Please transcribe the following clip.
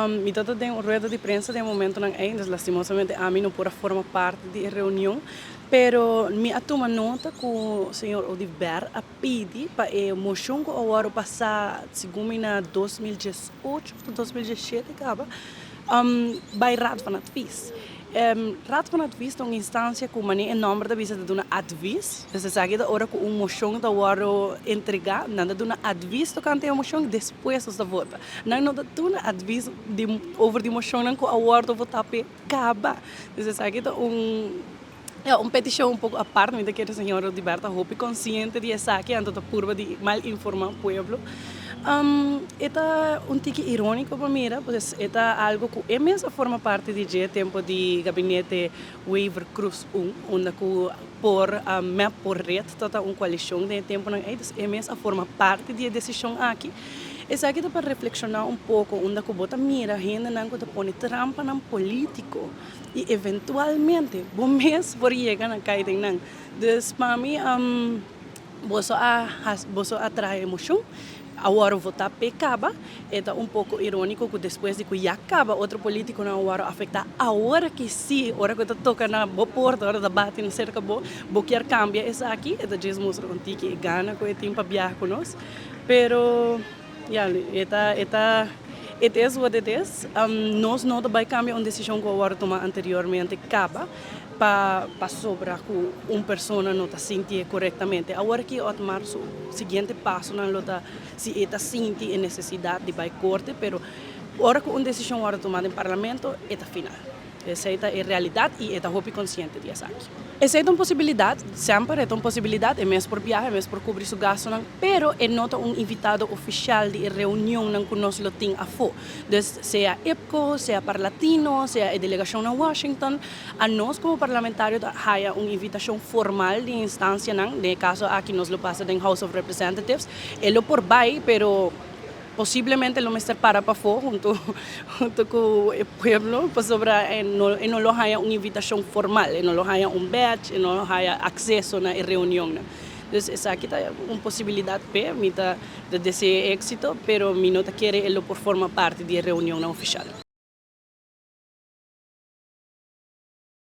Mi tabata den rueda di prensa den momentonan ey, dus lastimosamente ami no por a forma parti di e reunion, pero mi a tuma nota cu señor Oduber a pidi pa e mocion cu a wordo pasa segun mi na 2018 of 2017 caba, bay Raad van Advies. Raad van Advies ta un instancia cu, manera e nomber ta bisa, ta duna advies. Dus esaki ta ora cu un mocion ta wordo entrega, nan ta duna advies tocante e mocion, despues nos ta vota. Nan no ta duna advies over di mocionnan cu a wordo vota pe caba. Dus esaki ta un peticion un poco apart. Mi ta kere señor Oduber ta hopi consciente di esaki, anto ta purba di mal informa pueblo. E ta un tiki ironico pa mira, pues e ta algo cu e mes a forma parti di dje tempo di gabinete Wever Croes 1, unda cu por MEP por red ta un coalicion den temponan ey, dus e mes a forma parti di e decision aki. Esaki ta pa reflexiona un poco unda cu bo ta mira hendenan cu ta pone trampanan politico y eventualmente bo mes por yega na cay den nan. Dus pa mi, boso a traha e mocion, awor vota pe caba. E ta un poco ironico cu despues di cu ya caba otro politiconan a wordo afecta, awor cu si, ora cu ta toca na bo porta, ora ta bati na cerca bo, bo kier cambia esaki. E ta djis mustra un tiki e gana cu e tin pa biaha cu nos. Pero ja, e ta it is what it is. Nos no ta bay cambia un decision cu a wordo tuma anteriormente caba pa sobra cu un persona no ta sinti corectamente. Awor cu Otmar su siguiente pasonan lo ta si e ta sinti e necesidad di bay corte, pero ora cu un decision wordo tuma den parlamento, e ta final. Esey ta e realidad y e ta hopi consciente di esaki. Esey ta un posibilidad, semper ta un posibilidad, e mes por biaha, e mes por cubri su gastonan, pero e no ta un invitado oficial di reunionnan cu nos lo tin afo. Dus sea IPCO, sea Parlatino, sea e delegacion na Washington, a nos como parlamentario haya un invitacion formal di instancianan. Den caso aki nos lo pasa den House of Representatives, e lo por bay, pero posiblemente lo mester para pafo hunto cu e pueblo, pasobra e no lo haya un invitacion formal, e no lo haya un badge, e no lo haya acceso na reunion. Dus esaki ta un posibilidad pe, mi ta desea exito, pero mi no ta kere e lo por forma parti di reunion oficial.